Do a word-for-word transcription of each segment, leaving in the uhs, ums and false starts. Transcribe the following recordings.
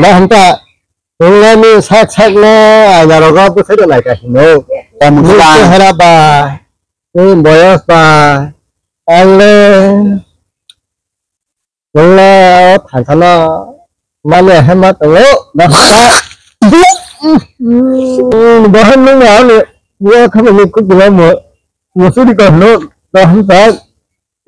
Ba hamta, wngmani sak sak no aina rogo bwsai da naika hino. Tamo Ni chwla. Chehara ba, ni boyos ba, ang le, wngla o thansa no mani ahe ma tongo, ba hamta. Bohan nung ya ni, ya khamani kuk dilo mo, mo suri ko no, ba hamta.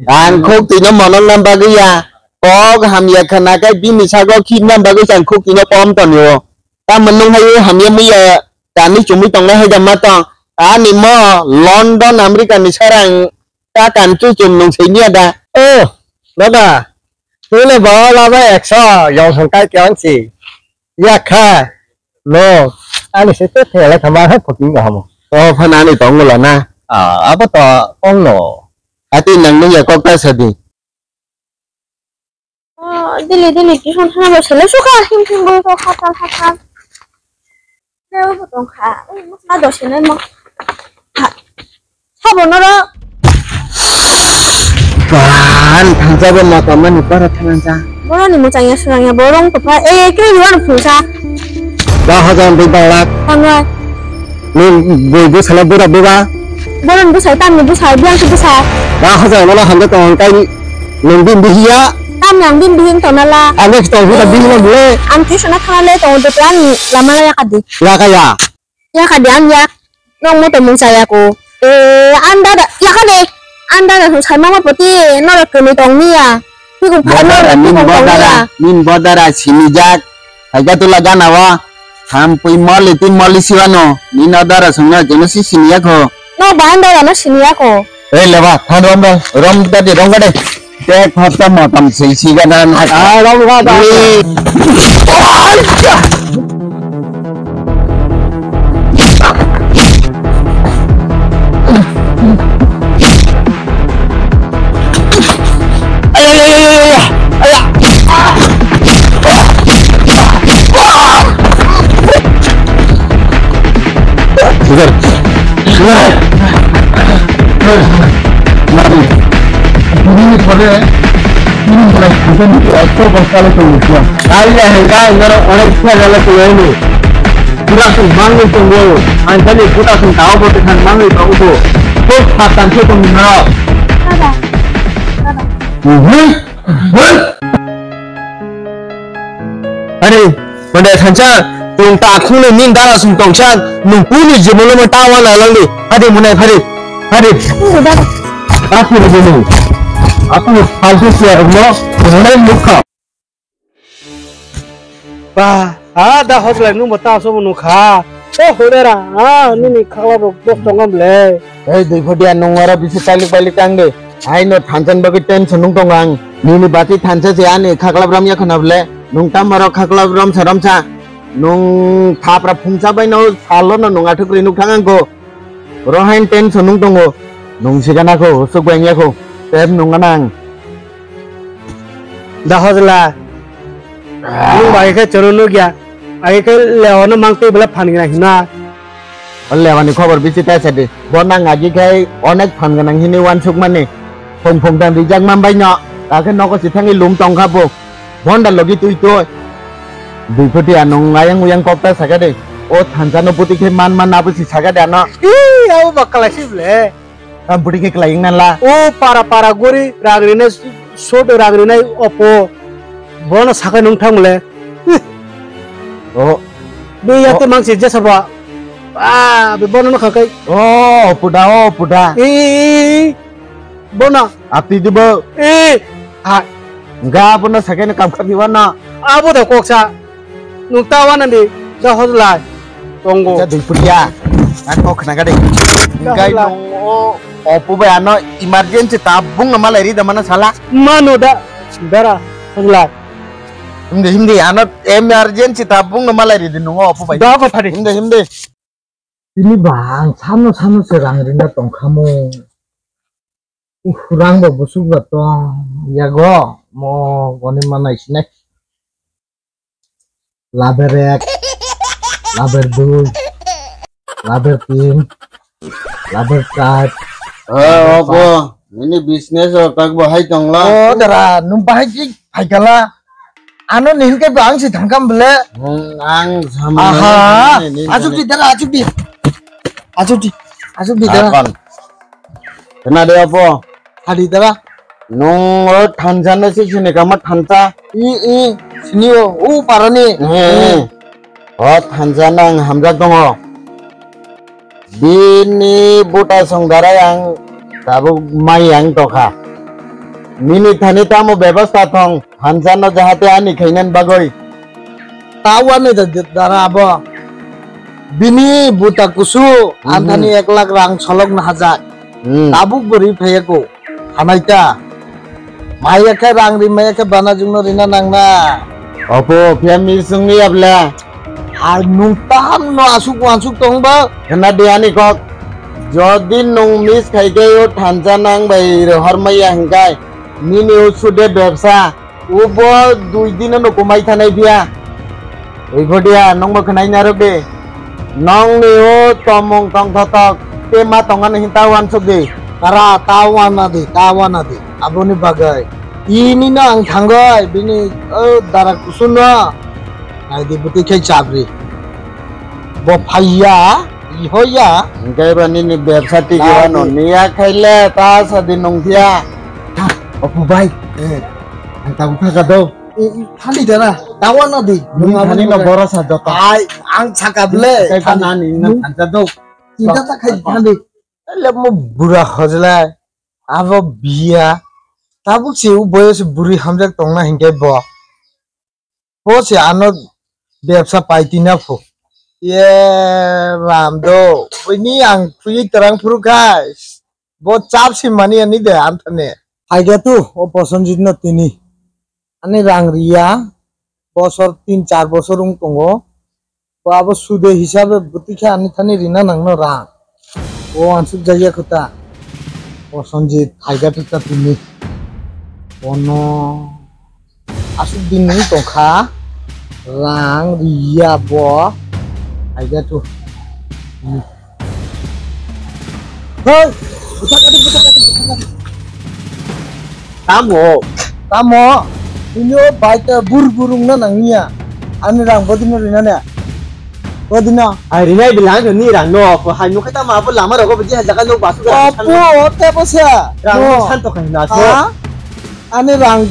Ang khuk twi no monok na bagwi ya. Kok hamya khna khe bini sago khibna bagwi ang khuk twi no pom tonio. Tamo nwng hai hamya muya kanwi chumui tongnai hai da ma tong. Ani mo London America ni sarang ta kan chu chum nung sei niya da. Oh, dada. Tule bo la ba ekso yong song kai kyang si. Ya kha. No. Ani se te thela kha ma ha phuting ga hamo. O phan ani tong la na. Ah, abo to ong no. Ati nang nung ya kok ta sadi. Oh, dili dili tuition thana bo sele suka him him bo to khatal khatal. Leo bo tong kha. Ui, mo sa do sene mo. Ha. Sabo noro. Ban, thansa bo mata mani para thansa. Boroni muchang ya surang ya borong to pha. Eh, kri ni wano phungsa. Dua hajar dui balak. Tangwa. Ni bui bwsala bura bura. Boron bwsai tamni bwsai biang se bwsai. Dua hajar mano hamde tong kai nung bin bihiya. Tamni ang bin bihing tongnala. Ang tong huda bihima bule. Ang tuition a thangnale tongo dote ani lama yakadi. Yakaya. Yakadi ang yak. Nong moto mung saya ko. Eh, anda da yakadi. Anda da sai mama poti noro kemi tongniya. Bodara, nin bodara, nin bodara sinijak. Haika tula gana wa. Thampui moli tin moli siwano. Nin odara sungna jono si siniya kho. No bahan dara no siniya kho. Eh, leba, than rom da, rom da de, rom da de. Tek hapta matam sei sigana. Ah, rom da da. Budak song mangwi tongo, ang jani budak song tao bo tongthang mangwi tongo. Kok satan se tong nang. Dada, dada. Are, mane thansa, tong ta khungnwi nin dara song tongsa, nung puni jibolo ma tawa na langdi. Hadi munai phari, hadi. Dada. Aku ni jibolo. Aku ni phaltu siya rokno, munai mukha. Ba, ha, da hojlai nung bo ta sobo nung kha. O hodera, ha, nini khakla bo bok tongam le. Ei, dui photia nung oro bisi tailik bailik tang de. Ai no thansan bagwi tension nung tong ang. Nini bati thansa se ani khakla bram ya khana ble. Nung tam oro khakla bram sa ram sa. Nung thapra phungsa bai no salo no nung athuk ri nuk thang ang ko. Rohain tension nung tongo. Nung sigana kho, usuk bai wngya kho. Tep nung gana ang. Da hojla. Nung bai khe choro nukya. Agi khe leono mang tei bela phan gana hina. O lewani khobor bisi ta sadi. Bo nang agi khe onek phan gana hini wansuk mani. Phung phung dan rijak man bai no. Akhe nogo si thangwi lum tong kha bo. Bonda logi twi twi. Dui photia nung ayang uyang kok ta saka de. O thansa no puti khe man man abo si saka de ano. Ih, abo ba kalai si ble. Am puti khe kalai ing nan la. O para para gori rang rinai sot rang rinai opo. Bono saka nung thang le. O. Be ya te mang si jesa ba. Ah, be bono no khakai. O, puda, o, puda. Ih, ih, ih, ih. Bono. Ati dibo. Eh. Ha. Ga bono second kam khapi wana. Abo da koksa. Nung ta wana di. Da hojlai. Tongo. Ja dui puria. Ang kok khna gade. Da hojlai. Nung o opu bai ano emergency tabung na malai ri da mana sala. Mano da. Dara. Hojlai. Himdi himdi ano emergency tabung na malai ri di nung o opu bai. Da ko thari. Himdi himdi. Tini ba ang sano sano se rang rina tongkhamu. Uh, rang bo busuk ba tong yago mo goni manai sinai. Laber ek, laber dui, laber tin, laber char. Oh, obo, nini business o tak bo hai tongla. Oh, dara, nung bahai ki phaikala. Ano ni hwnkhe bo ang se thangkam bole. Hmm, ang samung Aha. nani, nani, Achuk di nani. dara, achuk di. Achuk di. Achuk di dara. Akon. Kena de apo. Hadi dara. Nung o thansa no se sini kama thansa. I, i, sini o, u parani. Hmm. O thansa nang hamjak tongo. Bini buta song darai ang tabuk mai ang tokha. Nini thani tamo bebasta thong, thansa no jahate ani khainan bagoi. Tawa ne da, dara abo. Bini buta kusu, Mhm. anthani ek lakh rang solok na hajak. Hmm. Tabuk bwrwi phaiya ko. Hanaita. Maya khe rang ri maya khe bana jungno rina nangna. Opo, phiya mi sungni abla. Ar nung taham no asuk wansuk tong ba. Khna de ani kok. Jodi nung miss khai khe o thansa nang bai rohor maya hingkai. Nini o sude bebsa. Ubo dui dino no kumai thanai phiya. Oi phodia, nongbo khwnai narwk di. Nongni o tomung tongthotok, tei ma tongani hinta uansuk di. Tara, ta uana di, ta uana di. Aboni bagwi. Tini no ang thangoi, bini, o, dara kusun no. Nai di, bwtwi khai chapri. Bo phaiya, ihoya. Hingke ba nini bebsa tigi Nai wano, di. Niya khaile, ta sadi nongphiya. Opo bai. Eh. Ang tabuk thaka do. Eh, thani dara, dawa na di. Nung thani no bora sa joto. Ai, ang saka ble. Kai pa nani nang thansa do. Cinta ta khai thani. Le mo bura hojle. Abo biya. Tabuk si u boyos buri hamjak tongna hingke bo. Bo se ano bebsa paitina phu. Ye ram do. Bini ang thui terang phuru khai. Bo chap si mani ani de anthane. Phaikha tu o Prosenjit no tini. Ani rang riya bosor tin char bosor wng tongo. Bo abo sude hisabe bwtwi khe ani thani rina nangno rang. O ansuk jakya kho ta. Prosenjit phaikha tu ta tini. Bono. Aswk din nung tongkha, rang riya bo, phaikha tu. Hei, bwthak kati, bwthak kati, bwthak kati. Tamo? Tamo? Ini o bike ta bur bur wngna nangya. Ani rang bodino rinane. Bodino. Ai rinai bilang ni rang no, ko hai nukhe tamo abo lama rogo bidi hai jaga nuk basu ga. Apo, o te bosa. Rang no. Santo khai na so. Ha? Ani rang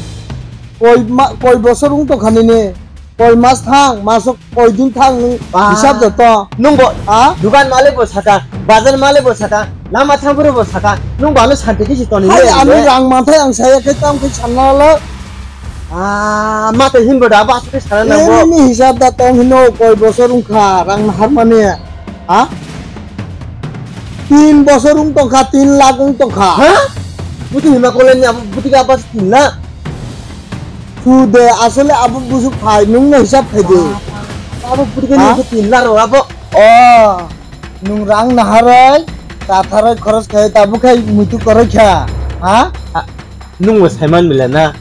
koi ma-, koi bosor wng tongkha nini, koi mas thang, maso koi din thang, nung Ah. Hisab joto. Nung bo Ah? Dukan malik bo saka, bazar malik bo saka, lama thangphuru bo saka, nung bo ano santi khe si toni Hai, le, ani le. Rang manthai ang saya khe tam khe sanna la. Ah, ma tei hin bo da, ba aswk khe sana nang bo. Nini hisab da tong hino, koi bosor wng kha, rang nahar mani. Ha? Tin bosor wng tongkha, tin lakh wng tongkha. Ha? Buti hima koleni abo buti ka apa tin lakh? Sude asole abo busuk phai, nungno hisab khai de. Abo buti ka Ha? Ni tin lakh ro abo. O, nung rang naharoi, tatharoi khoros khai, tabuk khai muitu koroi kha. Ha? Ha? Nungbo saiman bela na,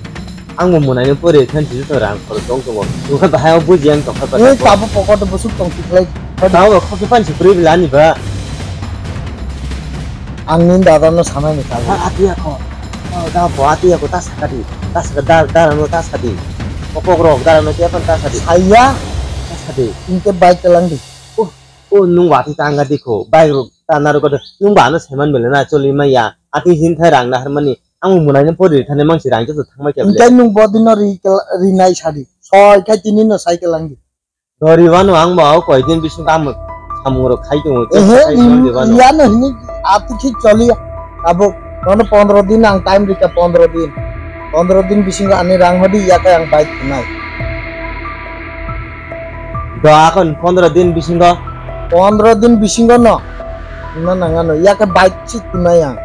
angbo mwnaino pori khan si joto rang khorok tong tongo. Nungkha bahai o buji ang tongkha Eh, bata. Tabuk pocket o busuk tong tikhlai. Tabuk khokhe pan si puri bela ani ba. Ang nini dada no sanai ni tabuk. Ha, ati ako. Oh, da bo ati ako ta sakadi. Ta sakadi, da, da no ta sadi. Kokok rok da no kya pan ta sadi. Saya. Ta sadi. Ingke bike kelang di. Oh, oh, nung wati ta angga dikho. Bike rok ta narok kado. Nung ba no saiman bela na choli maya. Ati hin thai rang na harmani. Ang mwnaino pori thani mangsi rang joto thangma kya bele. Engkai nung bodino ri kel-, rinai sadi. Soi khai tini no sai kelang di. Dori wano ang bo koi din bising tamo samung rok khai tongo. Ehe, khai tongo di wano. Iya no hini ati khik choli. Abo kono pondro din ang time rika pondro din. Pondro din bising ani rang hodi iya kai ang bike nai. Do akon pondro din bisingo? Pondro din bisingo no. Na nangano, ya khe bike si tunai ang.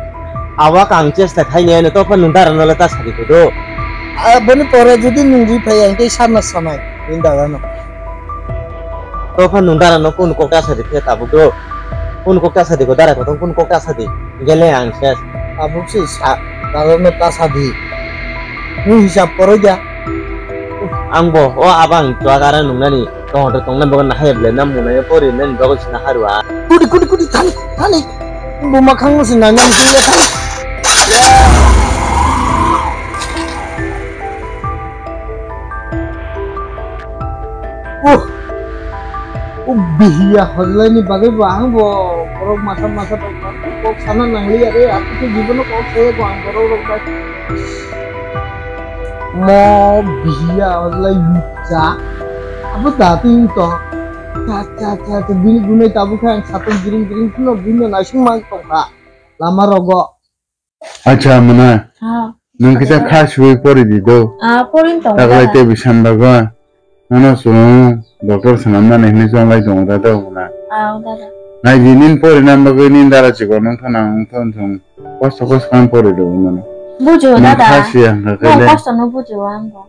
Awa kang chesta khaini ano, topha nung dara no le ta sadi kodo. Ah, boni pore jodi nung ri phai ang tei sana sanai, ni dara no. Topha nung dara no kun kok ta sadi khe tabuk do. Kun kok ta sadi ko dara ko tong kun kok ta sadi. Gele ang ses. Tabuk si sa, dara no ta sadi. Ni hisab koroi da. Ang bo o abang chuak ara nungnani tongthok tongna bagwi nahai ble na mwnai pori nani bagwi sina harwa. Kudi, kudi, kudi, thani, thani. Bo makhang no sinai nang sing le thani. Bihiya hojlaini bagwi bo ang bo borok masa masa rok kok sana nangliya re, aku to jibono kok saya ko ang borok rok bai. Mo bihiya hojlai yukja. Abo da ting to. Cha cha cha cha bini gunai tabuk khe ang satung giring giring phano bini naising mang tongkha. Lama rogo. Acha mwnai. Ah. Nwng kisa kha sui pori di do. Ah, porin tong. Taklai tei bisan bago. Ano chwng doctor swnamnani hinwi chonglai tongo da do mwnai. Ah, dada. Nai di nin pori nam bagwi nin dara chikon nwng thana nwng thon thong. Kosto kosto khan pori do mwnai. Bujo dada. Kha sui ang kha kele. Kosto no bujo ang bo.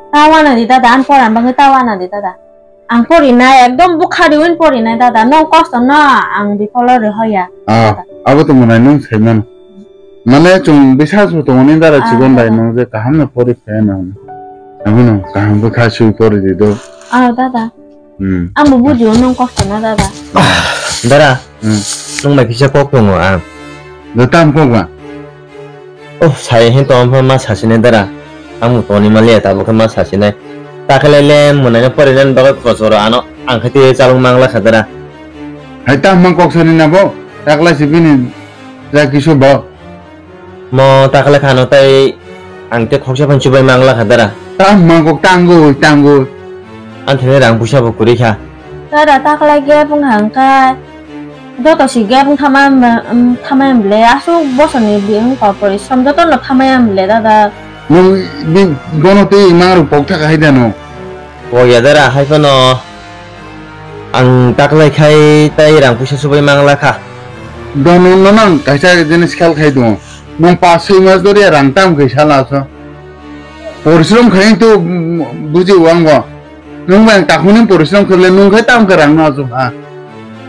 Tawana di dada, an poran bagwi tawana di dada. Ang porinai, ekdom bwkha riwin porinai, dada. Nwng kosto no ang bifolo rwi hoya. Ah, abo to mwnai nwng sai mano. Mane chwng bisas bo tongo ni dara. Ah, chikon bai dada. Nwng je kaham no pori phai na. Abo no kaham bwkha sui pori di do. Ah, dada. Hmm. Ang bo bujio nwng kosto no, dada. Dara, hmm. Nwng bai kisa kok tongo ang. Do tam kok ba? Oh, sai hin tong pha ma sasine dara. Ang toni ma le ta bo khe ma sasine. Ta khe le le mwnai no pori nan bagwi kochoro ano ang khe tei chalung mang la kha dara. Hai ta mang kok sani na bo. Ta khlai si bini ja kisu bo. Mo ta khlai khano tai ang te khoksa phan chubai mang la kha dara. Ta mang kok tanggo tanggo. Ang thene rang puisa bo kuri kha. Dara ta khlai ge bung hang kai. Joto si gap wng thamaya wng ble, aswk bosor ni biyang kok porisom joto no thamaya wng ble dada. Nwng bi bono tei mang rok pok thaka hai da no. Pok ya dara hai phano ang taklai khai tai rang puisa subai mang la kha. Dono no nang kaisa jinis khel khai do. Nwng pas soi mas dori rang tam khai sala so. Porisom khai to buji wang bo. Nwng bai ang takhuk ni porisom khe le nwng khai tamo khe rang no achuk ha.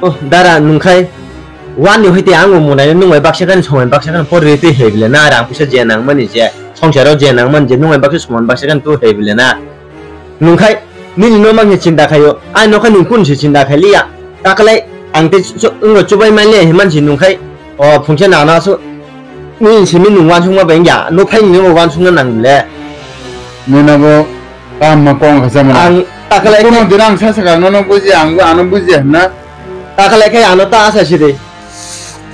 Oh, dara nwng khai wani hoi te ang bo mwnai nwng bai baksa kani somoi baksa kani pori twi hai bile na rang puisa je nang mani je songsaro je nang mani je nwng bai baksa somoi baksa kani tu hai bile na. Nwng khai nini no mang se chinta khaio, ai no khai nwng kun se chinta khai liya. Taklai ang te chu-, wngbo chubai man le himan si nwng khai. O phungsa nana su ni simi nung wansukma beng ya, no phai ni wansukna nang le. Nina bo kam ma kong kha sama. Ang taklai kono din ang sa saka no no buji ang ano buji na. Taklai khai ano ta asa si de.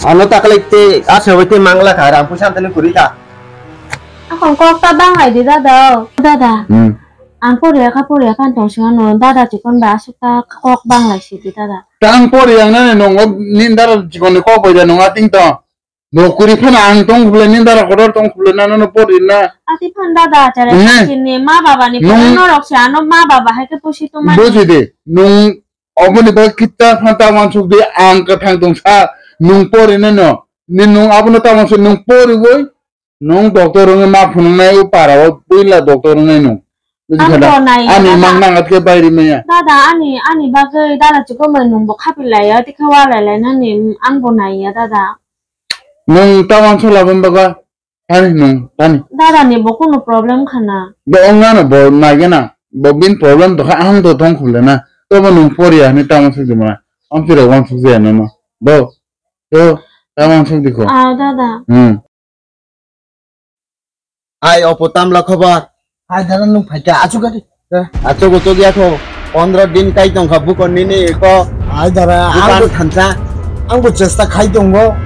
Ano taklai te asa wai te mangla kha rang puisa tani kuri kha. Akong kok ta bang ai di dada. Dada. Hmm. Ang poriya kha poriya kha tong sing ano dada chikon ba asuk ta kok bang lai si di dada. Ta ang poriya ang nani nongo nin dada chikon ni kok bai da nong ating to. Bo kuri phano ang tong khule nin dara kotor tong khule na no pori na. Ati phan dada chare. Ehe. Sini ma baba ni pore norok se ano ma baba hai ke pusi to ma. Buji de nung oboni ba kitta phan ta wansuk de ang ka thang tong sa nung pori na no. Ni nung abono ta wansuk nung pori boi. Nung doctor wngwi ma phunuknai o para o puila doctor wngnai nung. Buji kha da? Ani mang nang atke bairi maya. Dada ani ani bagwi dada chikon bai nung bo khapilai ya tikhe walai lai nani ang bo nai ya dada. Nwng ta wansuk labam baga. Thani nwng, thani. Dada ni bo kunu problem khana. Bo wngnano bo naigena. Bo bin problem to kha, ang to thong khule na. To bo nwng poriya hwnwi ta wansuk di mana. Ang pira wansuk jaya no no. Bo. To ta wansuk di kho. Ah, dada. Hmm. Ai opo tamla khobor. Hai dara nwng phaikha, achuk gadi. Achuk uchuk ya kho. Pondro din kai tongkha bukon nini ko. Hai dara, bukan ang bo thansa. Ang bo chesta khai tongo.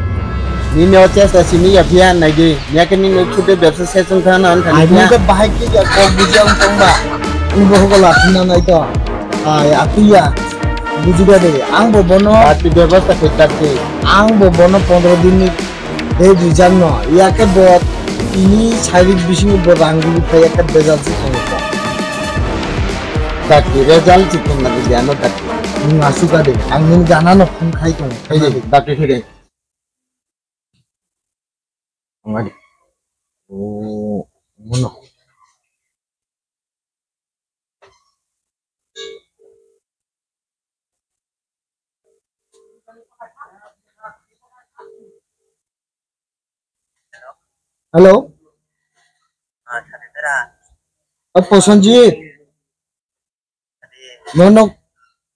Nini o chesta simi ya phiya naidi. Nya ke nini chute bebsa se chung thana an thani. Ai phiya. Nwng ke bahai ke ya kok buji ang tongba. Nwng bo hogo la thina nai to. Ai atuya. Buji gadi. Ang bo bono. Ati bebasta khoi takti. Ang bo bono pondro din ni. Tei rijak no, ya khe bo tini sairik bisingo bo rang rwi phai ya khe bejal se tongo. Dakti result se tong nang ya no dakti. Nwng asuk ade, ang nini gana no phone khai tongo. Khai de, dakti khai de. Ang ade. Oh, mono. Hello. O Prosenjit. Nono,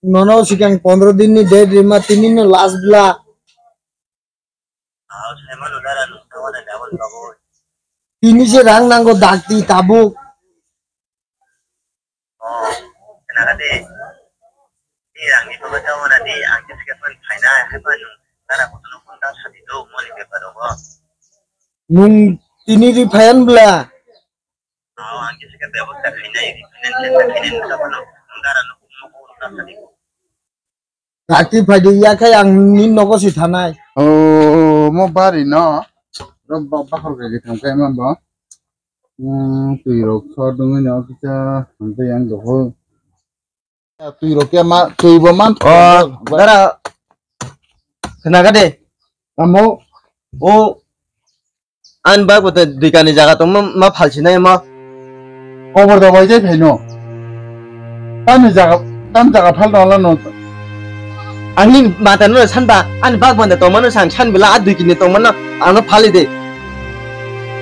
nono sikang pondro din ni date rima tini no last bla. Tini se rang nango dakti tabuk. Nwng tini ri phayan bla? Kati phaidi ya khe ang nini nogo si thanai. O, mo bari no. Ro ba-, bahar ga githam khe man bo. Hmm, twi rok so dungwi no kisa hamtwi yang doho. Twi rok khe ma, twi bo man. O, dara. Khna ga de. Amo. O, Ani bak bo tei dui kani jaga tongma ma phalsinai ma. Kobor da bai jai phaino. Tamo jaga, tamo jaga phal dong lano. Ani mata no sanba, ani bak banda tongmano sang san bila a dui kini tongmano ano phali de.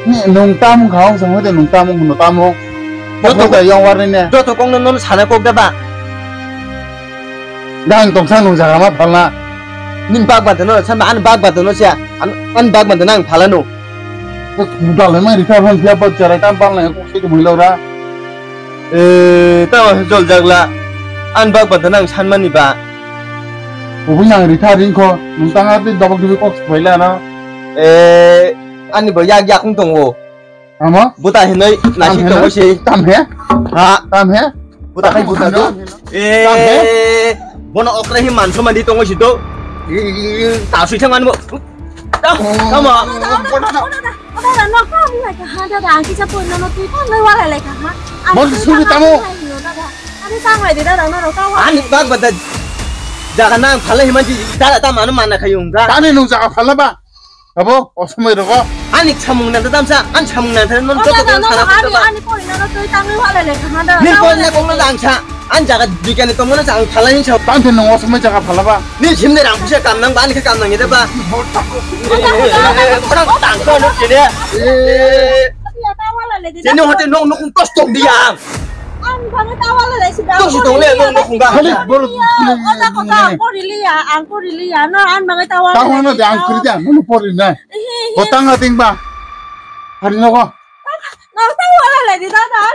Ni nung tamo kha ong song de nung tamo no tamo. Joto kok da yang warni ne. Joto kok no no sana kok da ba. Gang tongsa nung jaga ma phalna. Nin bak banda no sanba ani bak banda no sia. An, ani bak banda nang phalano. Dalai mai rikha hon phia ba chara kam bal nai kok se mui lora. E, ta jol jagla. An bak banda nang sanmani ba. Ubui nang rikha ringkho, nung tang ati dobok dibi kok se phaila na. E, ani bo yak yak tongo. Tamo? Buta hinoi nasi tongo se. Tam he? Ha? Tam he? Buta khai buta do. Tam he? Eh, bono okra hi manso mandi tongo si do. Ta sui thang anbo. Tamo? Dada, no, kamu lai kaha, dada, ang kisa pun no tui pun lai wala lai kaha. Bol suri tamo? Ani tang lai de dada, no, no, kamu. Ani bak bada. Jaga nang phalai himan ji, dada ta manu mana khayung ga. Tani nung jaga phalai ba. Abo, osomoi rogo. Ani samung nang tamsa, ani samung nang tha, non joto kong sana kong ba. Ani pori nang tui tangwi wala le kha da. Ni pori nang kong nang sa, ani jaga dui kani tong nang sa, ang thalai sa. Tang thin nang osomoi jaga phala ba. Ni jim ne rang pusa kam nang ba, ani khe kam nang ida ba. Khorang tang ko no kene. Jeni hote nong nong tos tong dia. Ang bangwi tawala lai si da. Tok si tong le, tok, tok, tok. Hali, boro, oda kota, ang pori liya, ang pori liya, no, ang bangwi tawala. Tawala de ang pori da, no pori na. Botang ating ba. Hari no ko. No, tawala lai di da da.